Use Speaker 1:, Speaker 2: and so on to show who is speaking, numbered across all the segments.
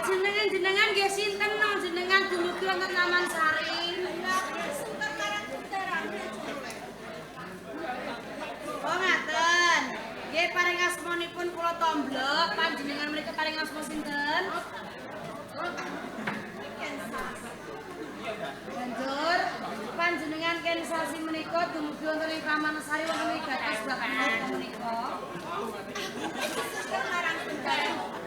Speaker 1: Jenengan-jenengan nggih sinten no jenengan dumugi wonten Taman Sari.
Speaker 2: Sungkem marang bendarane.
Speaker 1: Oh ngaten. Nggih paring asmanipun kula tomblok, panjenengan menika paring asma sinten? Banjur panjenengan Kensasi menika dumugi wonten ing Taman Sari wonten ing gatos bab menapa menika?
Speaker 2: Sungkem marang bendarane.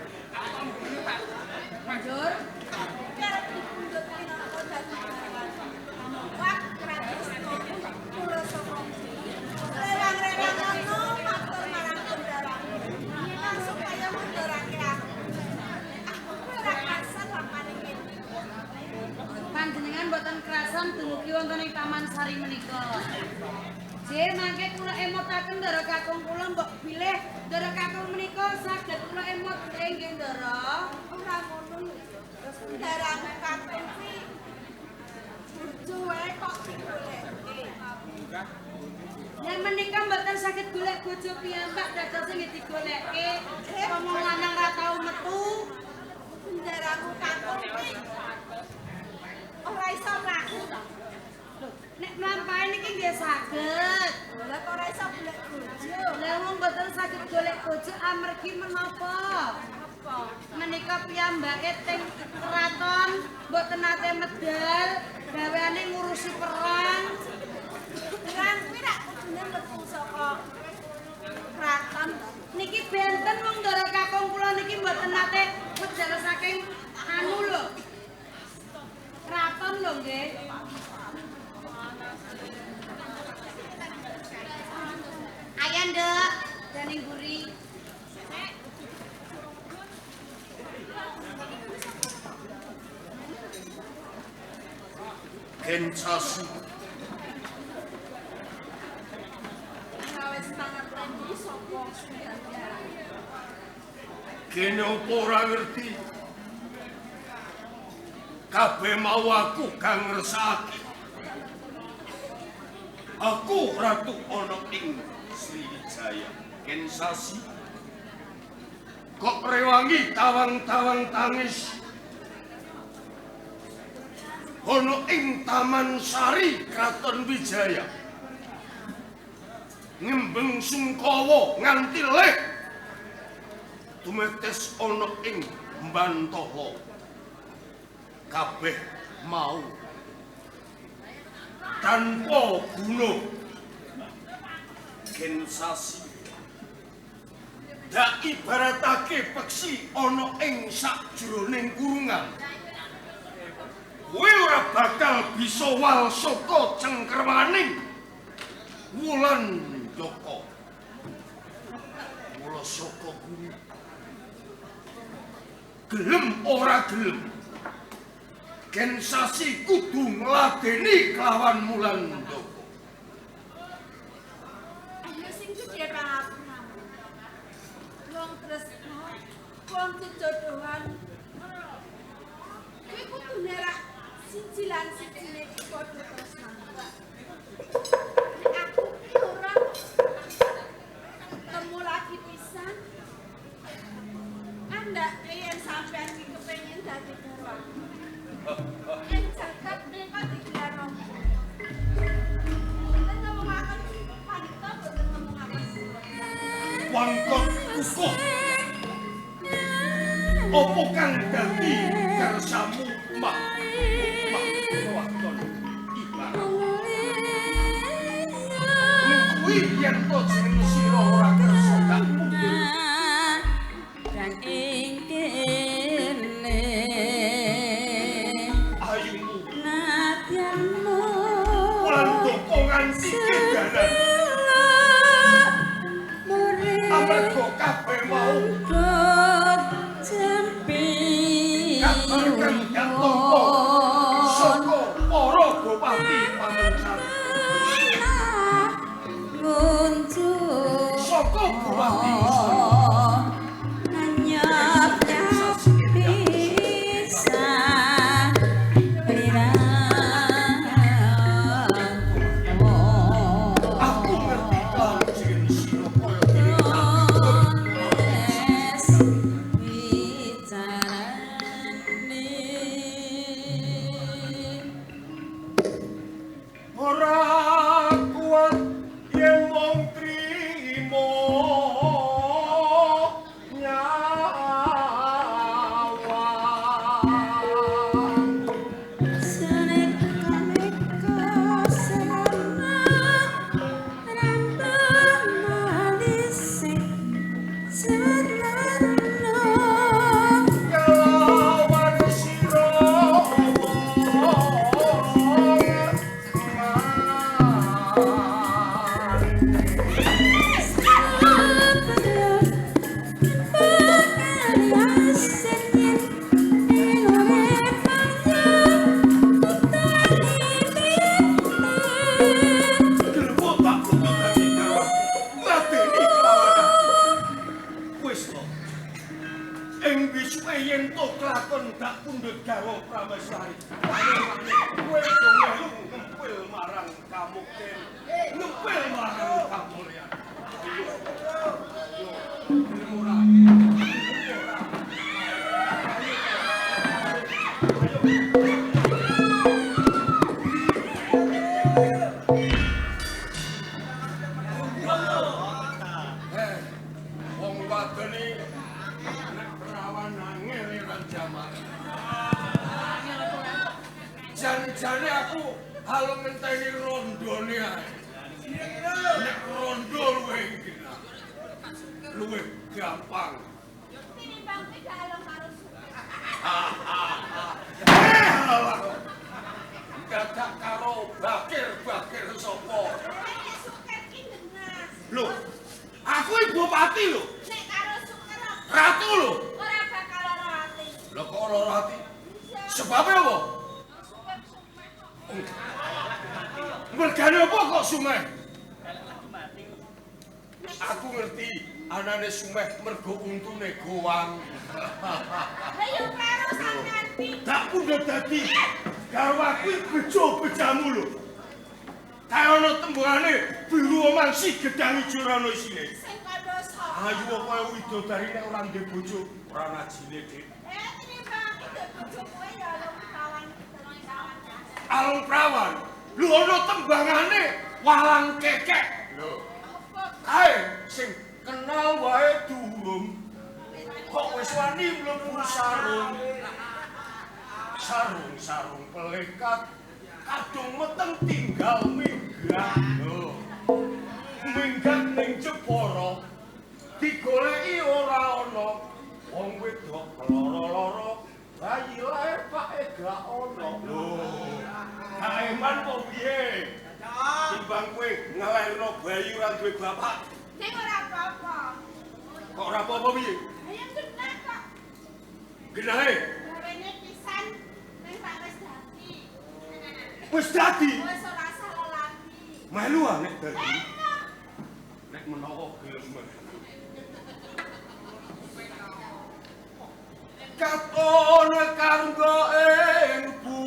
Speaker 1: Banjur
Speaker 2: Karep dipundhut minangka dadi garwan. Wah, Kratrisna kula saka rerang-rerangono matur marang bendarane. Supaya mundurake aku. Aku ora krasan lapane kene.
Speaker 1: Panjenengan boten krasan dumugi wonten ing Taman Sari menika. J mangke kula emotaken ndara kakung kula mbok bilih ndara kakung menika saged kula emot nggih ndara.
Speaker 2: Ora ngono lho. Bendaramu kakung kuwi bojo wae kok digoleki.
Speaker 1: Yen menika mboten saged golek bojo piyambak dados nggih digoleke. Wong lanang ra tau metu.
Speaker 2: Bendaramu kakung kuwi ora iso mlaku to.
Speaker 1: Nek mlampahe niki nggih saged.
Speaker 2: Lah kok ora iso golek bojo?
Speaker 1: Lah wong mboten saged golek bojo amargi menapa?
Speaker 2: Apa?
Speaker 1: Menika piyambake teng kraton mboten nate medal, gaweane ngurusi perang.
Speaker 2: Perang kuwi rak kudune metu saka kraton to.
Speaker 1: Niki benten wong ndara kakung kula niki mboten nate medal saking anu lho. Kraton lho nggih. Ayo nduk, dening mburi.
Speaker 3: Kensasi
Speaker 2: Wis pangerteni sapa sing dadi arane.
Speaker 3: Kene opo ora ngerti? Kabeh mau aku kang ngersakake. Aku ratu ana ing Sriwijaya. Kensasi kok rewangi tawang-tawang tangis ana ing Taman Sari Kraton Wijaya. Ngembeng sungkawa nganti leh tumetes ana ing Mbantaha. Kabeh mau tanpa guna. Kensasi dak ibaratake peksi ana ing sakjroning kurungan. Kowe ora bakal bisa wal saka cengkerwaning Wulan Joko. Mula saka kuwi gelem ora gelem Kensasi kudu ngladeni kelawan Wulan Joko.
Speaker 2: Ayo sing gedhe pangapuramu. Wong tresna, wong kejodohan. Kuwi kudune rak siji lan sijine iki padha tresnane. Nek aku ki ora ketemu lagi pisan. Andake yen sampean ki kepengin dadi garwan. Yen jagat mengko digelar apa? Mboten ngomongaken panita mboten ngomongaken kula.
Speaker 3: Wangkot kukuh. Apa kang dadi kersamu mah? Mah wadon ibarat. Kuwi yen to jeneng sira ora kersa gak mungkin.
Speaker 4: Dan ing kene
Speaker 3: Ayumu
Speaker 4: nadyanmu
Speaker 3: Wulan Joko nganti kedalan. Amarga kabeh mau kabar kang gak tampa saka para bupati Pamungkas. Saka bupati Aku ngerti kelawan jeneng sira kaya dene. Ing bisuke yen to kelakon dak pundhut garwa Prameswari. Kowe do melu ngempil marang kamukten. Ngempil marang kamulyan. Wong wadon iki nek perawan angel ora jamak. Jan-jane aku halo ngenteni rondone ae. Nek rondo luwih genah. Luwih gampang.
Speaker 2: Tinimbang kuwi gak alung karo suket.
Speaker 3: Dadak karo bakir-bakir sapa?
Speaker 2: Nek suket ki genah.
Speaker 3: Lho, aku ibu bupati lho.
Speaker 2: Nek karo suket
Speaker 3: ratu lho.
Speaker 2: Ora bakal lara ati.
Speaker 3: Lho kok lara ati? Sebabe apa?
Speaker 2: Suket sumeh kok.
Speaker 3: Mergane apa kok sumeh? Aku ngerti anane sumeh mergo untune gowang.
Speaker 2: Lah yo karo sampean pi.
Speaker 3: Tak pundhut dadi garwaku bejo-bejamu lho. Kae ana tembungane biru mangsi gedang ijo ora ana isine.
Speaker 2: Sing kandha sapa?
Speaker 3: Ayu kaya widodari nek ora ndek bojo, ora najine, Dik.
Speaker 2: Tinimbang aku ndek bojo kowe ya alung prawan.
Speaker 3: Alung prawan. Lho ana tembangane walang kekek. Lho. Kae sing kenal wae durung. Kok wis wani mlebu sarung. Sarung-sarung pelekat kadung meteng tinggal minggat. Lho. Minggat ning Jepara digoleki ora ana. Wong wedok lara-lara, bayi lair pake gak ana. Lho. Kaeman po piye? Timbang kowe nglairno bayi ora duwe bapak.
Speaker 2: Ning ora apa-apa.
Speaker 3: Kok ora apa-apa piye?
Speaker 2: Lah ya genah kok.
Speaker 3: Genahe?
Speaker 2: Gawene pisan ning tak wis dadi.
Speaker 3: Wis dadi?
Speaker 2: Wis ora salah lagi.
Speaker 3: Melu ah nek dadi. Nek menawa gelem. Katon kanggo ing bu.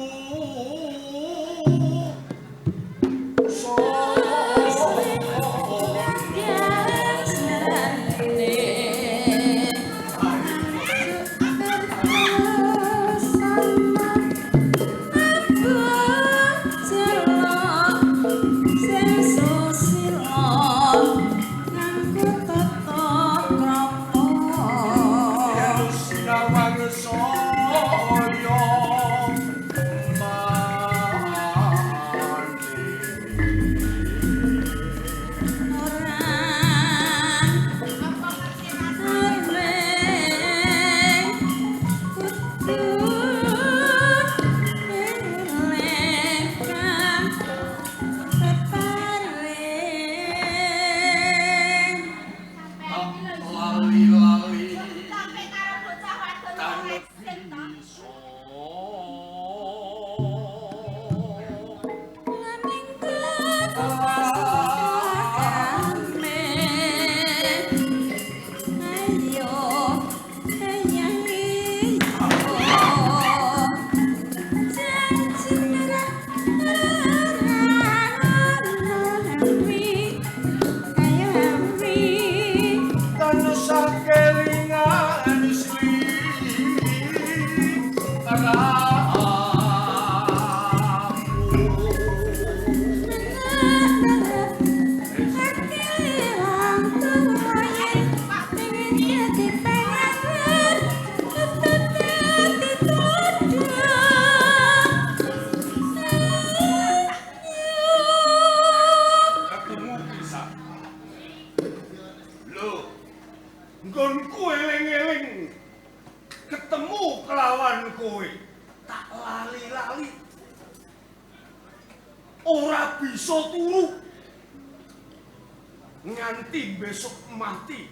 Speaker 3: Ora bisa turu nganti besok mati.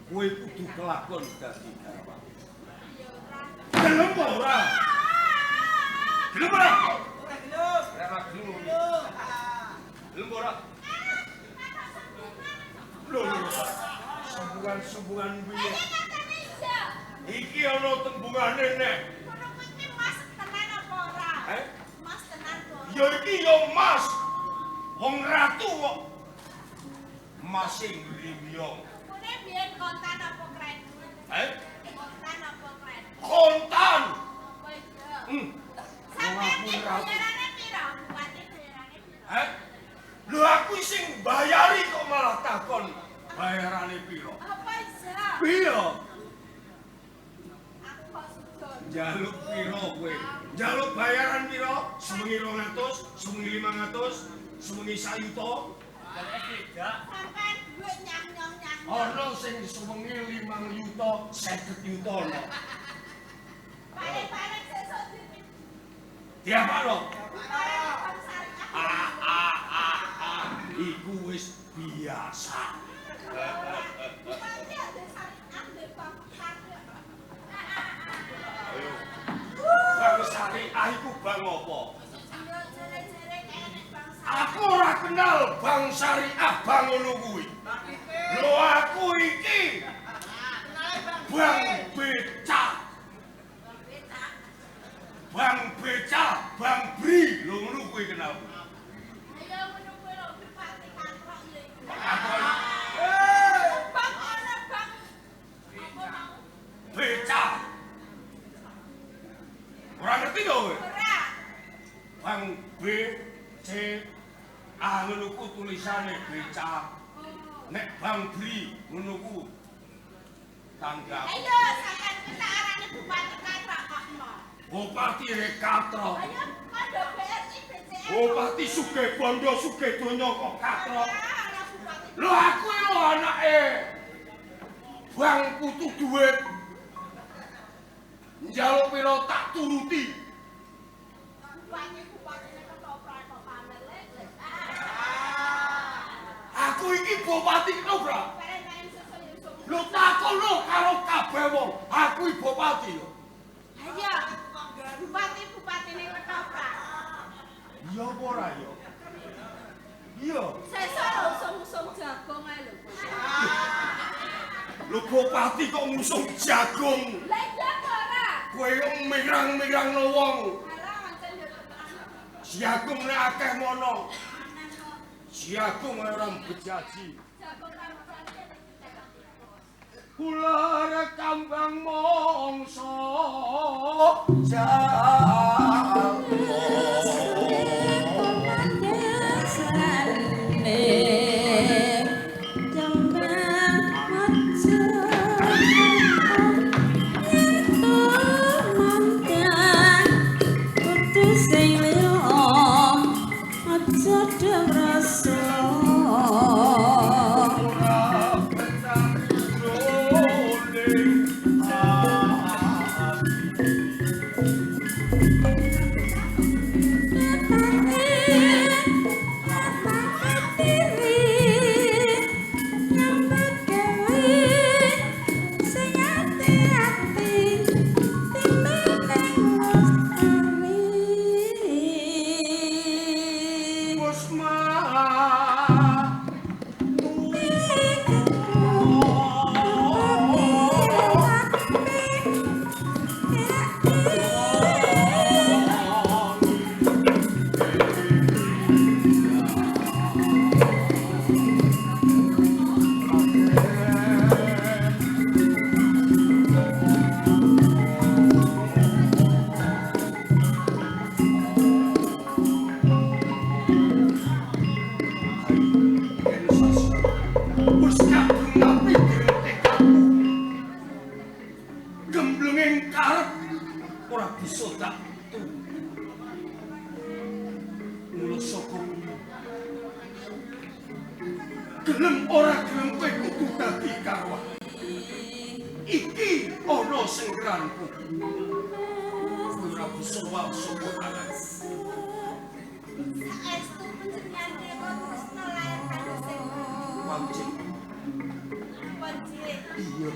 Speaker 3: Kowe kudu kelakon dadi garwa. Gelem ora? Gelem ora?
Speaker 5: Ora gelem.
Speaker 3: Ora gelem. Gelem ora? Lho, sembungan-sembungan piye? Iki ana tembungane nek.
Speaker 2: Ngono kuwi iki mas tenan apa ora?
Speaker 3: Eh?
Speaker 2: Mas tenan apa ora?
Speaker 3: Ya iki ya mas. Wong ratu kok. Mas sing ngriyong.
Speaker 2: Kune biyen kontan apa kredit?
Speaker 3: Eh?
Speaker 2: Kontan apa kredit?
Speaker 3: Kontan.
Speaker 2: Apa iya?
Speaker 3: Sampeyan
Speaker 2: iki bayarane pira? Bupati bayarane pira?
Speaker 3: Eh? Lho aku sing bayari kok malah takon bayarane pira?
Speaker 2: Apa iya?
Speaker 3: Pira?
Speaker 2: Aku kok sudah.
Speaker 3: Njaluk pira kowe? Njaluk bayaran pira? Sewengi 200, sewengi 500, sewengi 1 yuta.
Speaker 2: Sampeyan dhuwit nyah-nyah-nyah.
Speaker 3: Ana sing sewengi 5 yuta, 50 yuta ana.
Speaker 2: Paling-paling sesuk di
Speaker 3: Diapakno?
Speaker 2: Bank Syariah.
Speaker 3: Ah ah ah ah, iku wis biasa.
Speaker 2: Bupati ada syariah di bank syariah.
Speaker 3: Ayo. Bank Syariah iku bank apa?
Speaker 2: Yo jere-jere kaya nek bank syariah.
Speaker 3: Aku ora kenal bank syariah bank ngono kuwi. Lho aku iki bank beca. Bank beca, bank BRI, lho ngono kuwi kenal.
Speaker 2: Ayo ngono kuwi lho bupati katrok ya iku. Bank ana bank apa mau?
Speaker 3: Beca. Ora ngerti to kowe?
Speaker 2: Ora.
Speaker 3: Bank B C A ngono ku tulisane beca. Nek bank BRI ngono ku tangga.
Speaker 2: Ayo sampean kuwi tak arani bupati katrok kok mo.
Speaker 3: Bupati Katrok.
Speaker 2: Ayo kandha BRI BCA.
Speaker 3: Bupati sugih bondo sugih donya kok katrok.
Speaker 2: Ora bupati.
Speaker 3: Lho aku lho anake bank putu duit. Njaluk pira tak turuti.
Speaker 2: Bupati-bupatine ketoprak kok pamer lek.
Speaker 3: Aku iki bupati ketoprak.
Speaker 2: Bareng-bareng sesuk ya usum.
Speaker 3: Lho takon lho karo kabeh wong, aku iki bupati lho.
Speaker 2: Ayo bupati-bupatine ketoprak.
Speaker 3: Iya apa ora ya? Iya.
Speaker 2: Sesuk lho usung-usung jagung ae lho.
Speaker 3: Lho bupati kok ngusung jagung.
Speaker 2: Lah iya apa ora?
Speaker 3: Kowe kok mirang-mirangno wong.
Speaker 2: Alah pancen yo tenan.
Speaker 3: Jagung nek akeh mono. Jagung ora bejaji.
Speaker 2: Jagung rambutane.
Speaker 3: Ular kambang mongso jago. Ora pecah jroning ati. Gelem ora gelem kowe kudu dadi garwa. Iki ana sengkeranku. Kowe ora bisa wae saka tangan.
Speaker 2: Saestu panjenengan dewa Kresna lair kados
Speaker 3: Wanci.
Speaker 2: Wanci.
Speaker 3: Iya.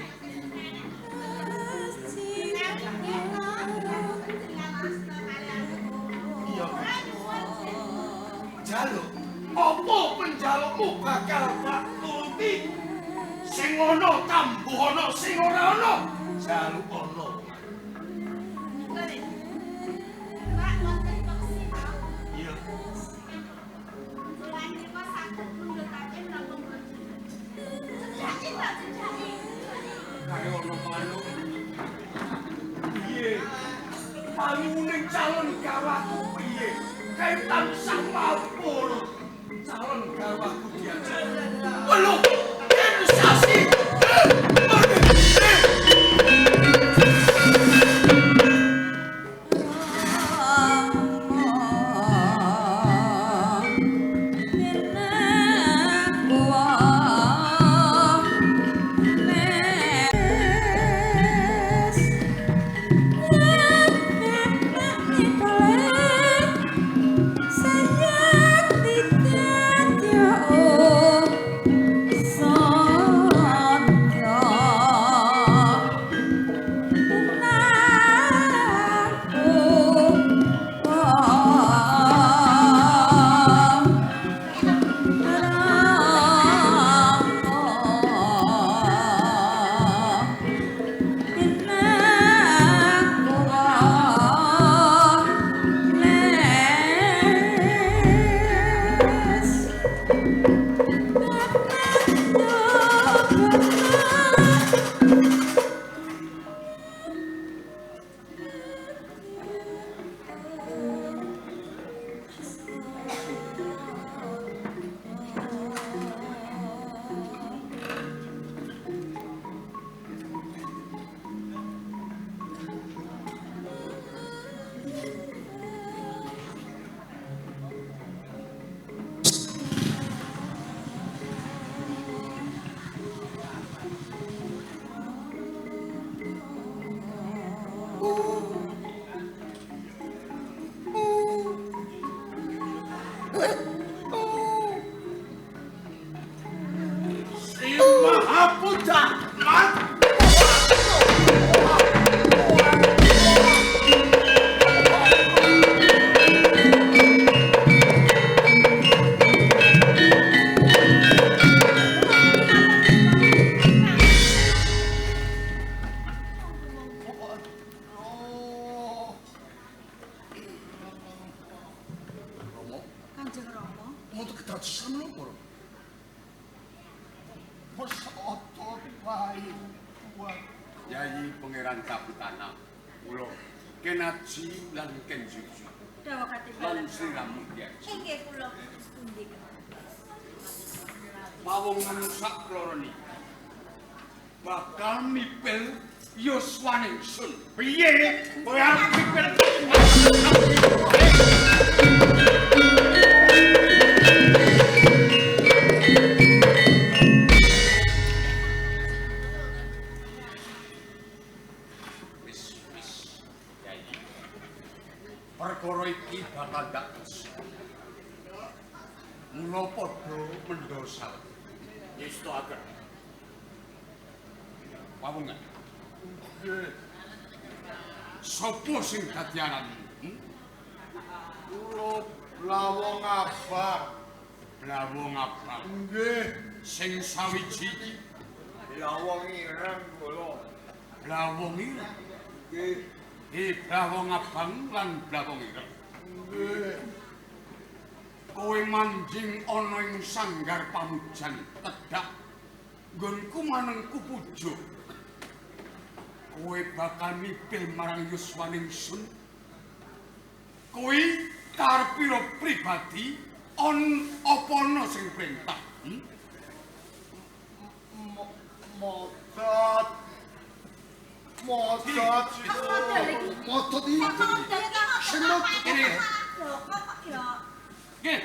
Speaker 3: Iya. Jaluk. Apa penjalukmu bakal tak turuti? Sing ana tambuh ana, sing ora ana Jaluk ana.
Speaker 2: Pak wonten peksi to?
Speaker 3: Iya.
Speaker 2: Lan nika saged mundhutake napa mboten? Cecaki ta cecaki.
Speaker 3: Kae ana manuk. Piye? Panyuwuning calon garwaku piye? Kae tansah mapur. Calon garwaku diajak. Welu, sensasi. Pawongan sak lorone bakal mipil yuswane ingsun. Piye? Kowe arep mipil? Wis wis Yai. Perkara iki bakal ndak wis. Mula padha mendosal. Nyestakaken. Pawongan. Nggih. Sopo sing dadi aran?
Speaker 5: Kula Blawong Abang.
Speaker 3: Blawong Abang.
Speaker 5: Nggih.
Speaker 3: Sing sawiji iki
Speaker 5: Blawong Ireng kula.
Speaker 3: Blawong Ireng.
Speaker 5: Nggih.
Speaker 3: Blawong Abang lan Blawong Ireng.
Speaker 5: Nggih.
Speaker 3: Kowe manjing ana ing sanggar pamujan tedhak nggonku manengku puja. Kowe bakal mipil marang yuswane ingsun. Kowe karepira pribadi on apa ana sing perintah?
Speaker 5: Modot. Modot. Modot iki. Sing modot.
Speaker 2: Kok ya?
Speaker 3: Nggih.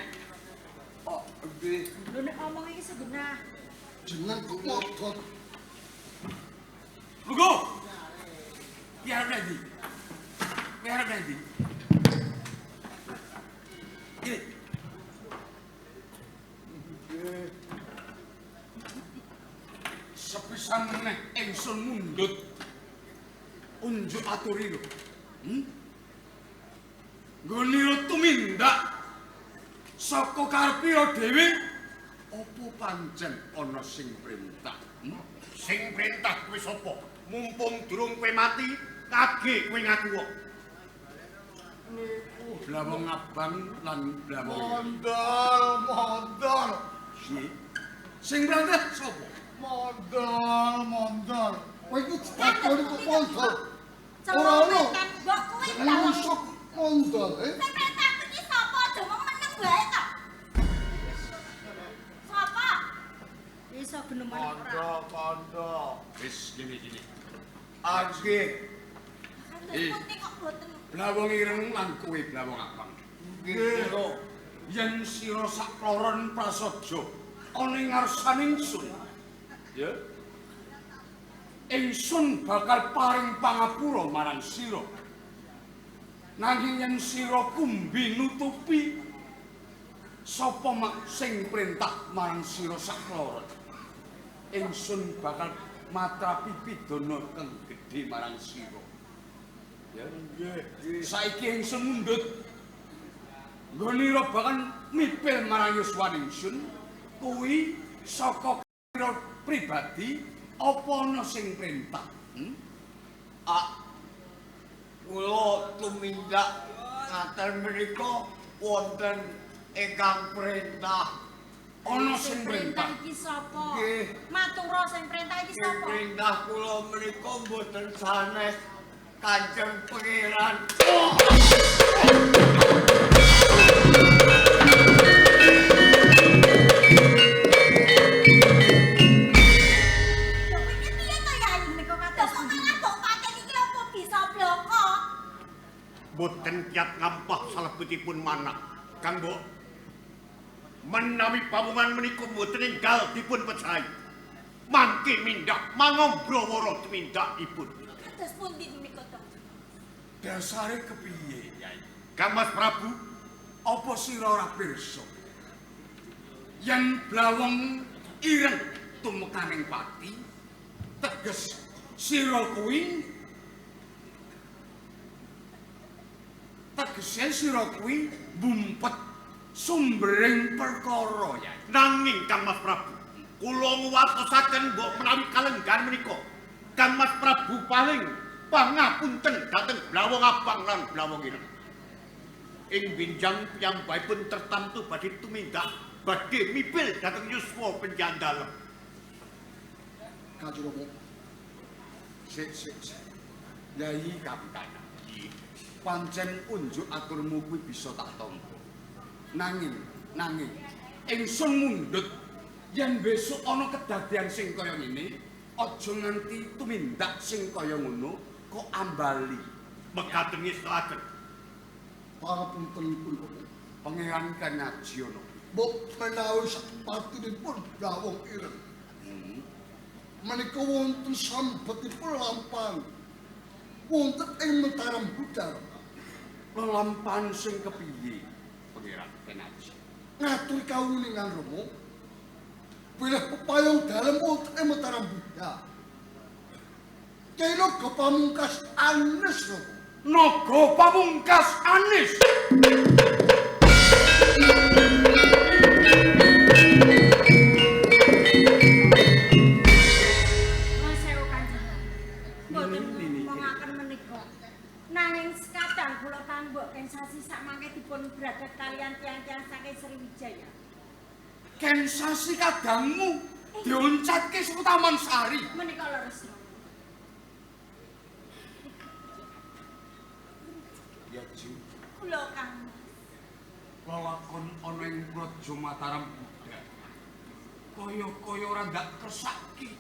Speaker 5: Oh, nggih.
Speaker 1: Lho nek omong iki segenah.
Speaker 5: Jeneng kok modot.
Speaker 3: Lungguh. Piye arep ndi? Piye arep ndi? Nggih.
Speaker 5: Nggih.
Speaker 3: Sepisan meneh ingsun mundhut. Unjuk aturi lho. Nggonira tumindak saka karepira dhewe apa pancen ana sing perintah? Sing perintah kowe sapa? Mumpung durung kowe mati, kage kowe ngaku kok.
Speaker 5: Niku
Speaker 6: Blawong Abang lan Blawong
Speaker 5: Mondol, mondol.
Speaker 6: Sing perintah sapa?
Speaker 5: Mondol, mondol. Kowe iku takon kok mondol. Ora ono.
Speaker 2: Mbok kowe
Speaker 5: Musuk mondol, eh.
Speaker 2: Sing perintah iki sapa? Aja mung meneng wae to. Sapa?
Speaker 1: Iso geneman ora.
Speaker 5: Kondo, kondo.
Speaker 6: Wis ngene iki.
Speaker 5: Nggih.
Speaker 2: Kados pundi kok boten.
Speaker 6: Blawong Ireng lan kowe Blawong Abang.
Speaker 5: Nggih.
Speaker 6: Yen sira sakloron prasaja ana ing ngarsane ingsun. Ya. Ingsun bakal paring pangapura marang sira. Nanging yen sira kumbi nutupi sapa mak sing perintah marang sira sakloron, ingsun bakal matrapi pidana kang gedhe marang sira. Ya,
Speaker 5: nggih.
Speaker 6: Saiki ingsun mundhut. Nggonira bakal mipil marang yuswan ingsun kuwi saka kira pribadi apa ana sing perintah?
Speaker 5: Ah, kula tumindak ngaten menika wonten ingkang perintah.
Speaker 6: Ana sing perintah
Speaker 1: iki sapa?
Speaker 5: Nggih.
Speaker 1: Matura sing perintah iki
Speaker 5: Sing
Speaker 1: sapa?
Speaker 5: perintah kula menika mboten sanes Kanjeng Pangeran.
Speaker 2: Lho kowe iki piye to Yai menika kados kok malah mbok pateni iki apa bisa bloko?
Speaker 3: Boten kiat ngampah salebetipun manah. Kang Mbok, menawi pawongan menika mboten enggal dipun pecahi. Mangke mindak mangombrawara tumindakipun.
Speaker 2: Kados pundi menika to?
Speaker 6: Dasare kepiye, Yai?
Speaker 3: Kang Mas Prabu,
Speaker 6: Apa sira ora pirsa? Yen Blawong Ireng tumekaning pati, teges sira kuwi tegese sira kuwi mbumpet sumbering perkara, Yai.
Speaker 3: Nanging Kang Mas Prabu, kula nguwatosaken mbok menawi kalenggan menika. Kang Mas Prabu paling pangapunten dhateng Blawong Abang lan Blawong Ireng. Ing binjang piyambakipun tertamtu badhe tumindak badhe mipil dhateng yuswa penjandalem.
Speaker 5: Kanjeng Rama.
Speaker 6: Sik sik sik. Yai Kapitan. Pancen unjuk aturmu kuwi bisa tak tampa. Nanging, nanging ingsun mundhut yen besok ana kedadian sing kaya ngene, aja nganti tumindak sing kaya ngono kok ambali.
Speaker 3: Mekaten ngestokaken.
Speaker 5: Pangapuntenipun Bapak.
Speaker 6: Pangeran Kanyajiono.
Speaker 5: Mbok menawi sapatinipun Blawong Ireng. Menika wonten sambetipun lampahan. Wonten ing Mataram Buddha.
Speaker 6: Lelampahan sing kepiye, Pangeran Kanaji?
Speaker 5: Ngaturi kawuningan Rama. Bilih pepayung dalem wonten ing Mataram Buddha. Kyai Naga Pamungkas Anis Rama.
Speaker 6: Naga Pamungkas Anis.
Speaker 1: Nuwun sewu Kanjeng. Mboten ngomongaken menika. Nanging sekadang kula tambuk sensasi sakmangke dipun bragat kaliyan tiyang-tiyang saking Sriwijaya.
Speaker 6: Kensasi kadangmu dioncatke saka Taman Sari.
Speaker 1: Menika leres.
Speaker 6: Ya Ju,
Speaker 2: Kula Kang.
Speaker 6: lelakon ana ing Praja Mataram Buddha. Kaya-kaya ora ndak kersake.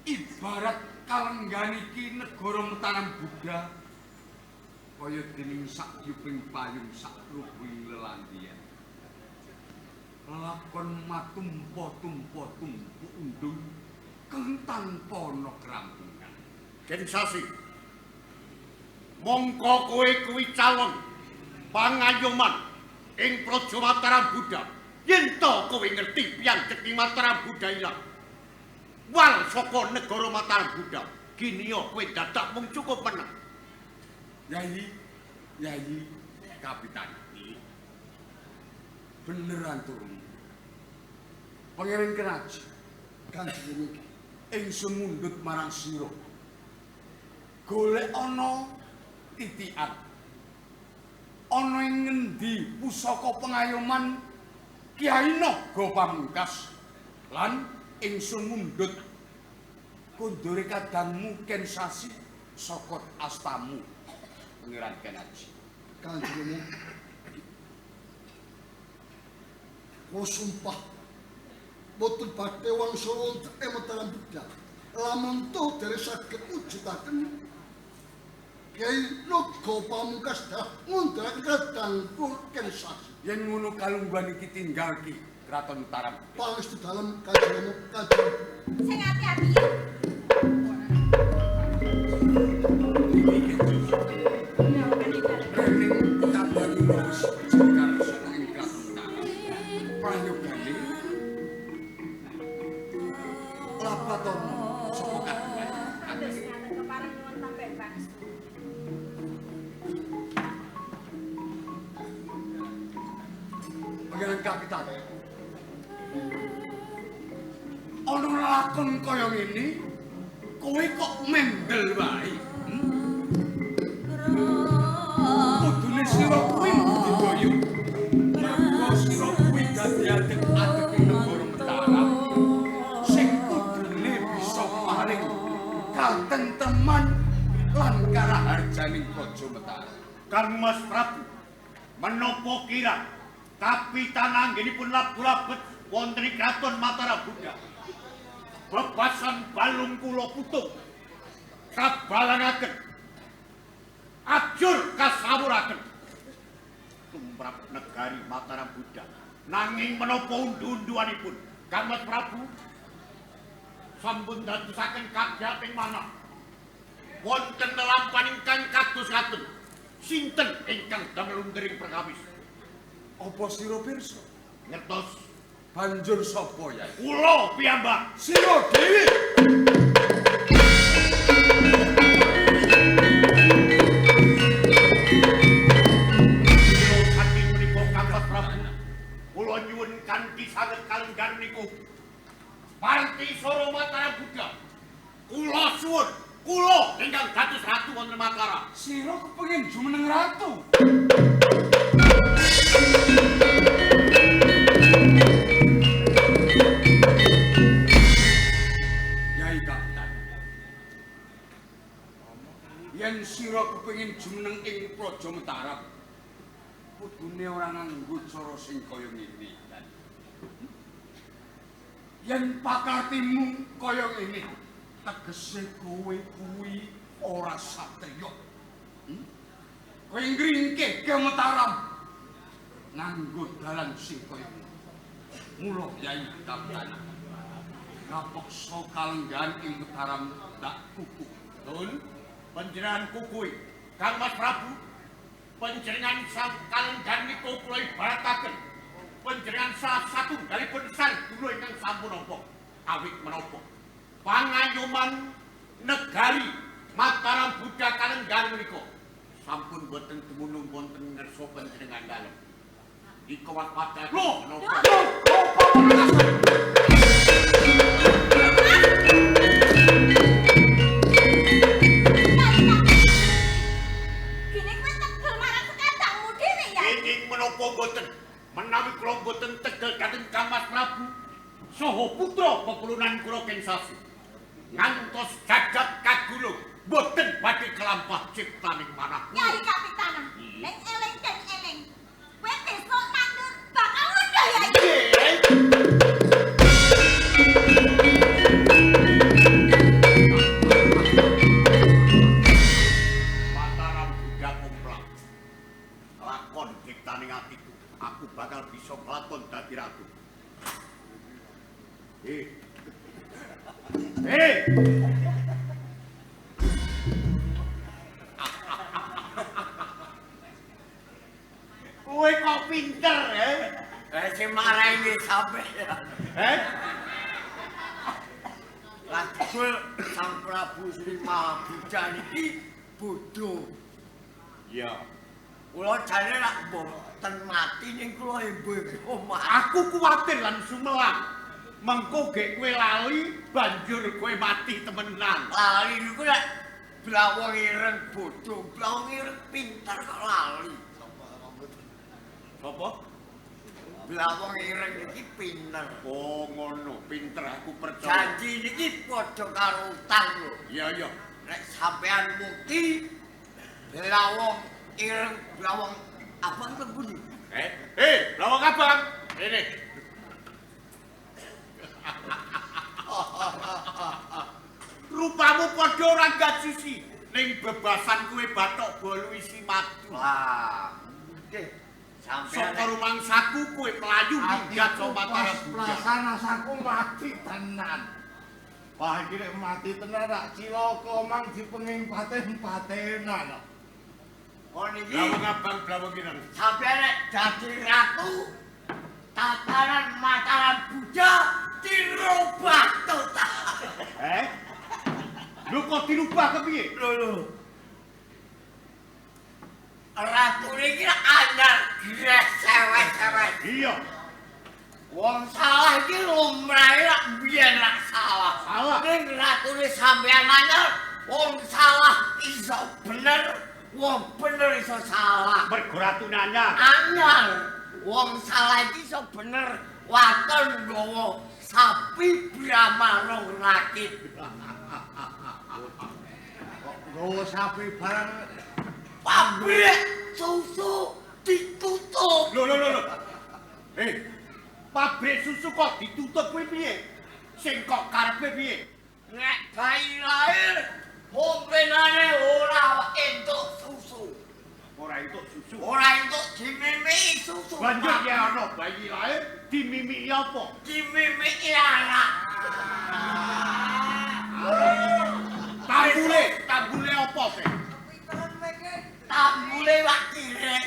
Speaker 6: Ibarat kalenggan iki negara Mataram Buddha kaya dening sak yuping payung sak rubuhing lelandian. Lelakon matumpa-tumpa tumpuk undung kang tanpa ana kerampungan.
Speaker 3: Sensasi. Mongko kowe kuwi calon pangayoman ing Praja Mataram Buddha. Yen to kowe ngerti piyandhek ing Mataram Buddha ilang. Wal saka negara Mataram Buddha, giniya kowe dadak mung cukup meneng.
Speaker 6: Yai, Yai Kapitan. Beneran turun. Pangeran Keraji.
Speaker 5: Kanjeng Rama.
Speaker 6: Ingsun mundhut marang sira. Golek ana titikan. Ana ing ngendi pusaka pengayoman Kyai Naga Pamungkas lan ingsun mundhut kondore kadangmu Ken Sasi saka astamu Pangeran Ken Aji.
Speaker 5: Kanjeng Rama, kula sumpah boten badhe wangsul wonten ing Mataram Buddha lamun to dereng saged mujudaken Kyai Naga Pamungkas dah ngundhuraken kadang kula Ken Sasi.
Speaker 6: Yen ngono kalungguhan iki tinggalke Kraton Mataram.
Speaker 5: Pangestu dalem Kanjeng Rama, Kanjeng.
Speaker 2: Sing ati-ati ya.
Speaker 6: Rening kadang wis jengkar saka ing Kraton Mataram. Prayogane lapatono saka kagungan.
Speaker 2: Wis ngaten kepareng nuwun tambahan pangestu.
Speaker 6: Pangeran Kapitan. Ana lakon kaya ngene, kowe kok mendel wae. Kudune sira kuwi budidaya. Mergo sira kuwi dadi adeg-adeg ing negara Mataram sing kudune bisa paring katentreman lan karaharjaning Praja Mataram.
Speaker 3: Kang Mas Prabu, menapa kira kapitan anggenipun labu-labet wonten ing Kraton Mataram Buddha? Bebasan balung kula putung kabalangaken ajur kasawuraken tumrap negari Mataram Buddha. Nanging menapa undu-unduanipun Kang Mas Prabu sampun dadosaken kagiat ing manah wonten lelampahan ingkang kados ngaten. Sinten ingkang damel lundering perkawis?
Speaker 6: Apa sira pirsa?
Speaker 3: Ngertos.
Speaker 6: Banjur sapa ya?
Speaker 3: Kula piyambak.
Speaker 6: Sira dhewe.
Speaker 3: Saking menika Kang Mas Prabu, kula nyuwun kanthi sanget kalenggan niku Parti Soro Mataram Buddha. Kula suwun, kula ingkang dados ratu wonten Mataram.
Speaker 6: Sira kepengin jumeneng ratu. Yai Kapitan, yen sira kepengin jumeneng ing Praja Mataram, kudune ora nganggo cara sing kaya ngene. Yen pakartimu kaya ngene, tegese kowe kuwi ora satriya. Kowe ngringkehke Mataram nganggo dalan sing kaya ngono. Mula Yai Kapitan kapeksa kalenggahan ing Mataram tak kuku.
Speaker 3: Betul, panjenengan kukui Kang Mas Prabu, panjenengan sang kalenggahan niku kula ibarataken panjenengan salah satunggalipun sardula ingkang sampun nampa awit menapa pangayoman negari Mataram Buddha kalenggahan menika sampun boten dumunung wonten ngarsa panjenengan dalem. Ika waspada menapa
Speaker 2: Gini kowe tegel marang sekadangmu dhewe ya.
Speaker 3: Kenging menapa boten menawi kula boten tegel dhateng Kang Mas Prabu saha putra pepulunan kula Ken Sasi ngantos jagat kagulung boten badhe kelampah ciptaning manah.
Speaker 2: Nyai Kapitana, ning eling den eling. Kowe besok nandur bakal ngunduh ya.
Speaker 3: Nggih. Mataram Buddha komplak. Lakon ciptaning atiku, aku bakal bisa kelakon dadi ratu. Kowe kok pinter, eh?
Speaker 7: Sing marahi wis sampe.
Speaker 3: Eh?
Speaker 7: Lah Sang Prabu Sri Mahabuddha niki bodho.
Speaker 3: Iya.
Speaker 7: Kula jane rak mboten mati ning kula embo-embo mati.
Speaker 3: Aku kuwatir lan sumelang Mengko gek kowe lali banjur kowe mati temenan.
Speaker 7: Lali niku nek Blawong Ireng bodho, Blawong Ireng pinter kok lali.
Speaker 3: Sapa?
Speaker 7: Blawong Ireng iki pinter.
Speaker 3: Oh ngono, pinter aku percaya.
Speaker 7: Janji niki padha karo utang lho.
Speaker 3: Iya iya.
Speaker 7: Nek sampean mukti Blawong Ireng, Blawong Abang teng pundi?
Speaker 3: Blawong Abang. Rene. Rupamu padha ora gajusi ning bebasan kuwe bathok bolu isi madu.
Speaker 7: Wah, nggih. Sampeyan
Speaker 3: saka rumangsaku kowe mlayu minggat saka Mataram Buddha.
Speaker 8: Plasanasaku mati tenan. Wah, iki nek mati tenan rak cilaka mang dipenging paten-patenan.
Speaker 7: Oh niki.
Speaker 3: Blawong Abang, Blawong Ireng.
Speaker 7: Sampeyan nek dadi ratu tatanan Mataram Buddha dirubah total.
Speaker 3: Lho kok dirubah kepiye?
Speaker 7: Lho lho. Ratu niki anyar gres sewek-sewek.
Speaker 3: Iya.
Speaker 7: Wong salah iki lumrahe rak biyen rak salah.
Speaker 3: Salah.
Speaker 7: Ning ratune sampeyan anyar, wong salah iso bener, wong bener iso salah.
Speaker 3: Mergo ratune anyar.
Speaker 7: Anyar. Wong salah iki iso bener, waton nggawa sapi Brahma rong rakit.
Speaker 8: Kok nggawa sapi barang
Speaker 7: pabrik susu ditutup.
Speaker 3: Lho lho lho. Pabrik susu kok ditutup kuwi piye? Sing kok karepe piye?
Speaker 7: Nek bayi lahir, ompenane ora entuk susu.
Speaker 3: Ora entuk susu.
Speaker 7: Ora entuk dimimiki susu.
Speaker 3: Banjur ya ana bayi lahir dimimiki apa?
Speaker 7: Dimimiki anak.
Speaker 3: Tambule, tambule apa sih?
Speaker 7: Tambule wak kirek.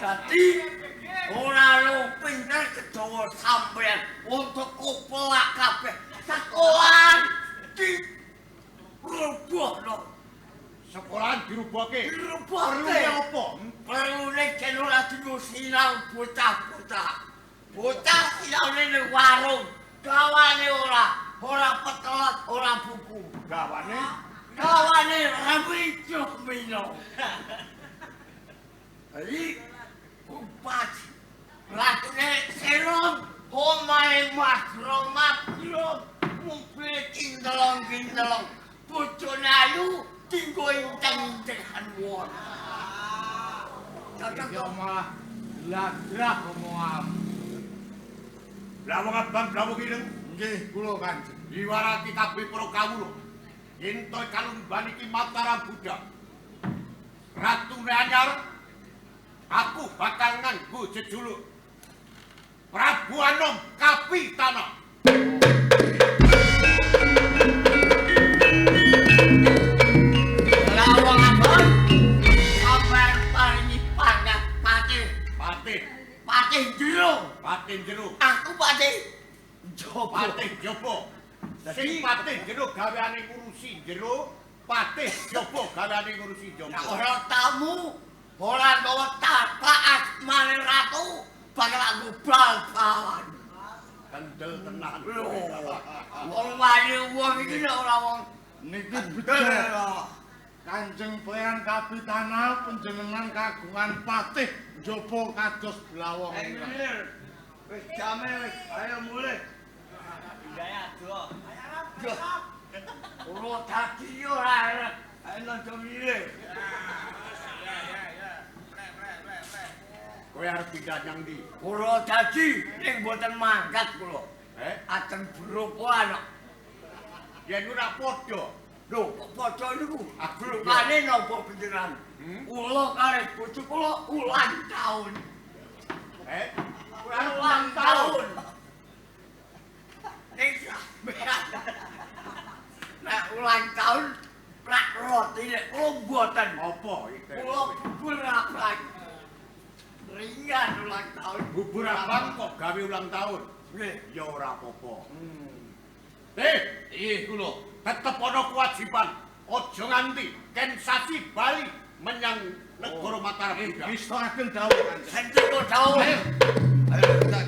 Speaker 7: Dadi ora lo pinter kedawa sampean untuk kopelak kabeh. Sekolahan dirubuhno.
Speaker 3: Sekolahan dirubuhke.
Speaker 7: Dirubuhke.
Speaker 3: Perlune apa?
Speaker 7: Perlune gen ora dienggo sinau bocah-bocah. Bocah sinaune ning warung, gawane ora petelot, ora buku.
Speaker 3: Gawane?
Speaker 7: Gawane ramijo mino. Iki bupati ratune serum omahe magro-magro mobil kintelong-kintelong bojone ayu dinggo inceng-incengan wong.
Speaker 8: Cocok yo malah ladrah omongan.
Speaker 3: Blawong Abang, Blawong Ireng.
Speaker 8: Nggih, kula Kanjeng.
Speaker 3: Diwarati kabeh para kawula. Yen to kalumban iki Mataram Buddha. Ratune anyar, aku bakal nganggo jejuluk Prabu Anom Kapitana.
Speaker 7: Blawong Abang, sampeyan paringi pangkat patih.
Speaker 3: Patih.
Speaker 7: Patih jero.
Speaker 3: Patih jero.
Speaker 7: Aku patih jaba.
Speaker 3: Patih jaba. Sing patih jero gaweane ngurusi jero, patih jaba gaweane ngurusi jaba.
Speaker 7: Ora tamu, ora nggawa tata asmane ratu, bakal aku bal-balan.
Speaker 3: Kendel tenan.
Speaker 7: Wong wani wong iki nek ora wong
Speaker 8: niki bener. Kanjeng Pangeran Kapitana panjenengan kagungan patih njaba kados Blawong Ireng.
Speaker 7: Wis jame wis, ayo mulih. Pindhahe adoh. Ora dadi ora ayo nang milih.
Speaker 3: Kowe arep pindah nyang ndi?
Speaker 7: Ora dadi ning mboten mangkat kula. Ajeng brokoan kok.
Speaker 3: Yen ora padha.
Speaker 7: Lho, kok padha niku? Brokane napa beneran? Kula kalih bojo kula ulang taun. Ulang tahun. Ning sampean. Nek ulang tahun rak roti nek kula mboten.
Speaker 3: Apa iki?
Speaker 7: Kula bubur abang. Ringan ulang tahun.
Speaker 3: Bubur abang kok gawe ulang tahun?
Speaker 7: Nggih.
Speaker 3: Ya ora apa-apa. Nggih kula. Tetep ana kewajiban. Aja nganti kensasi bali menyang negara Mataram.
Speaker 8: Wis agen dawuh Kanjeng.
Speaker 7: Sendika dawuh.
Speaker 8: Ayo kita